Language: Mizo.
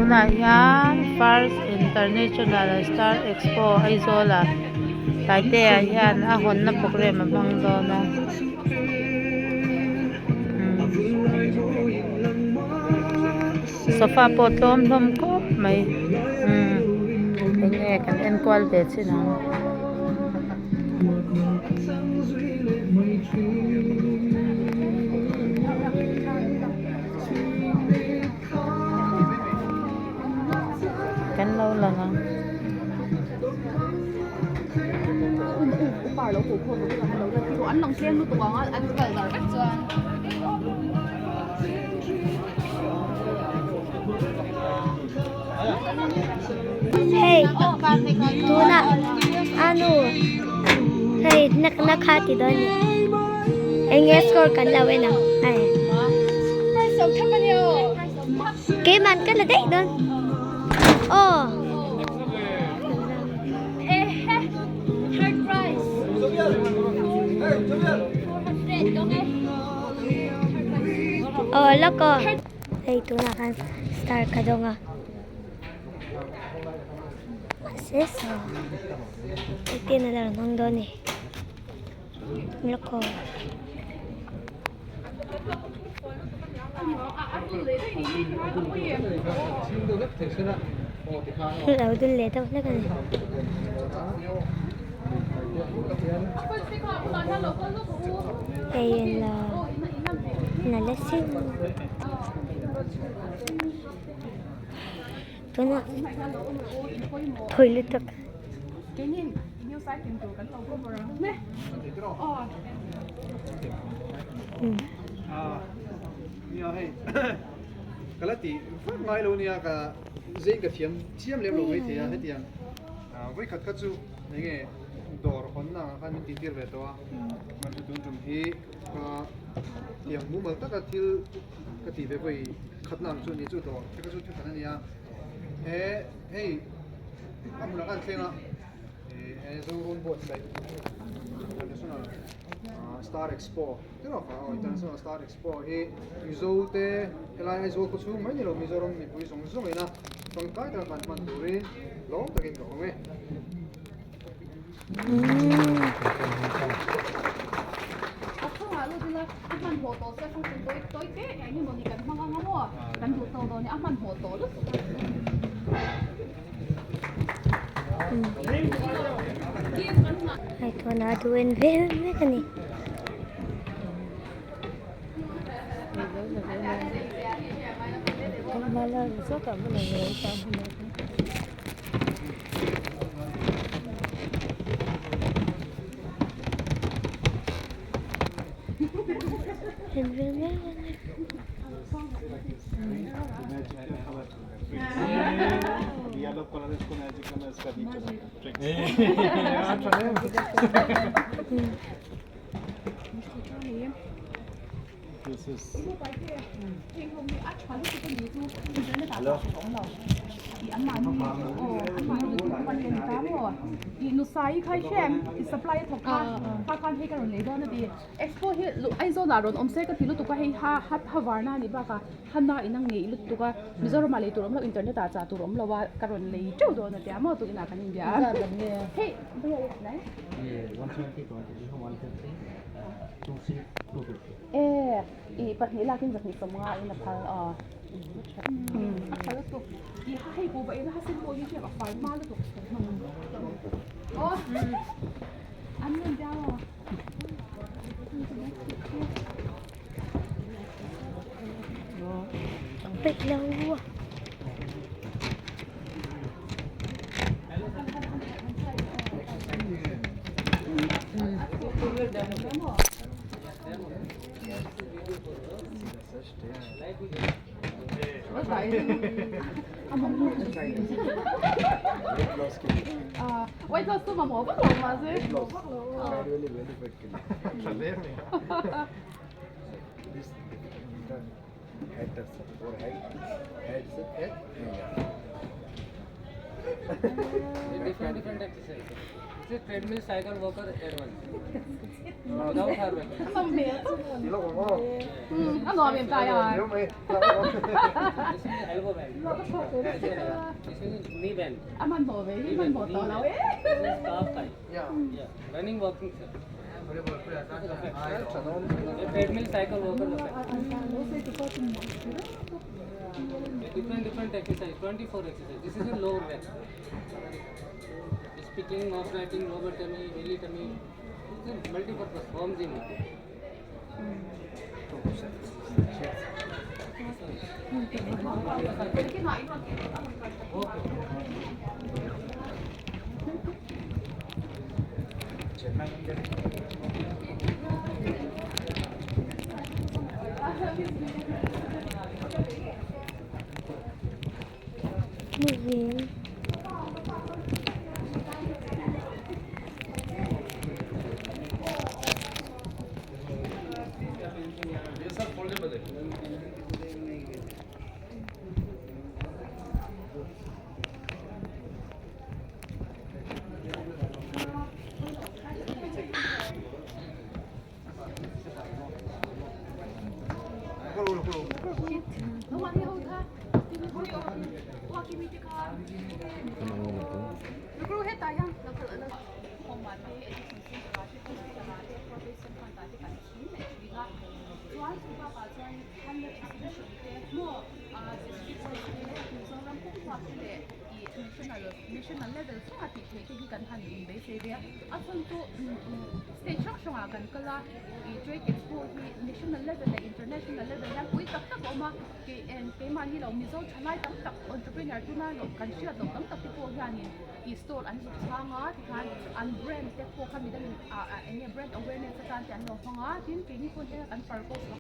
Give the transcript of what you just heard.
Tunah hian first international star expo Aizawl ah Taitea hian a hawnna programme a hmang dawn a sofa pawh tlawm hlawm khawp mai umm eng nge kan enkual ve chin ang. Kan lo lang ang. Hei tunah anu hei na kha ti dawn ni eng nge score kan lo en ang hei keimah ka la daih dawn aw. Aw lawk aw hei tunah khan star ka dawng a mahse saw engtin a lo hmang dawn ni lawk aw. Lo dul leh deuh hlek a ni. Hei en la nala sin tunah thawi lutuk. Dawr hawnna ang khan min tihtir ve tawh a, mahse tun tum hi ka tiang mumal taka thil ka tih ve vawi khatna ang chu a ni chu dawr te kha chu thil khat a ni a, he hei a hmunah khan thleng a he Zorawn buatsaih International Star Expo te rawh kha aw International Star Expo hi Mizo te helai Aizawl khaw chhung mai ni lo Mizoram mipui zawng zawng ina tangkai taka kan hman turin lawm takin ka awm e. Hei tunah duh en vel mek a ni. En vel mek a ni. Peih lo a. Different different exercise. This is treadmill cycle worker advance. Without her Ti lawk ang aw. A nuam em tai a. This This is elbow band. This is knee band. A man bo ve hi man bo to lo e. This is calf thigh. Yeah. Yeah. Running walking sir. The treadmill cycle worker effect. Different different exercise, 24 exercise. This is a lower back. Speaking, off writing, lower tummy, belly tummy. It's a multi-purpose home gym. Moving. ये सब foldable है National level chunga tih theih te hi kan han in beisei ve a a chhan chu state hrang hrangah kan kal a ih trade expo hi national level leh international level hian pui tak tak a awm a kei eng keimahni lo mizo thalai tam tak entrepreneur tuna loh kan hriat loh tam tak te pawh hianin ih stall an zuk chhang a tikhan an brand te pawh kha midangin ah eng nge brand awareness atan te an lo hmang a tin keini pawh hian kan purpose.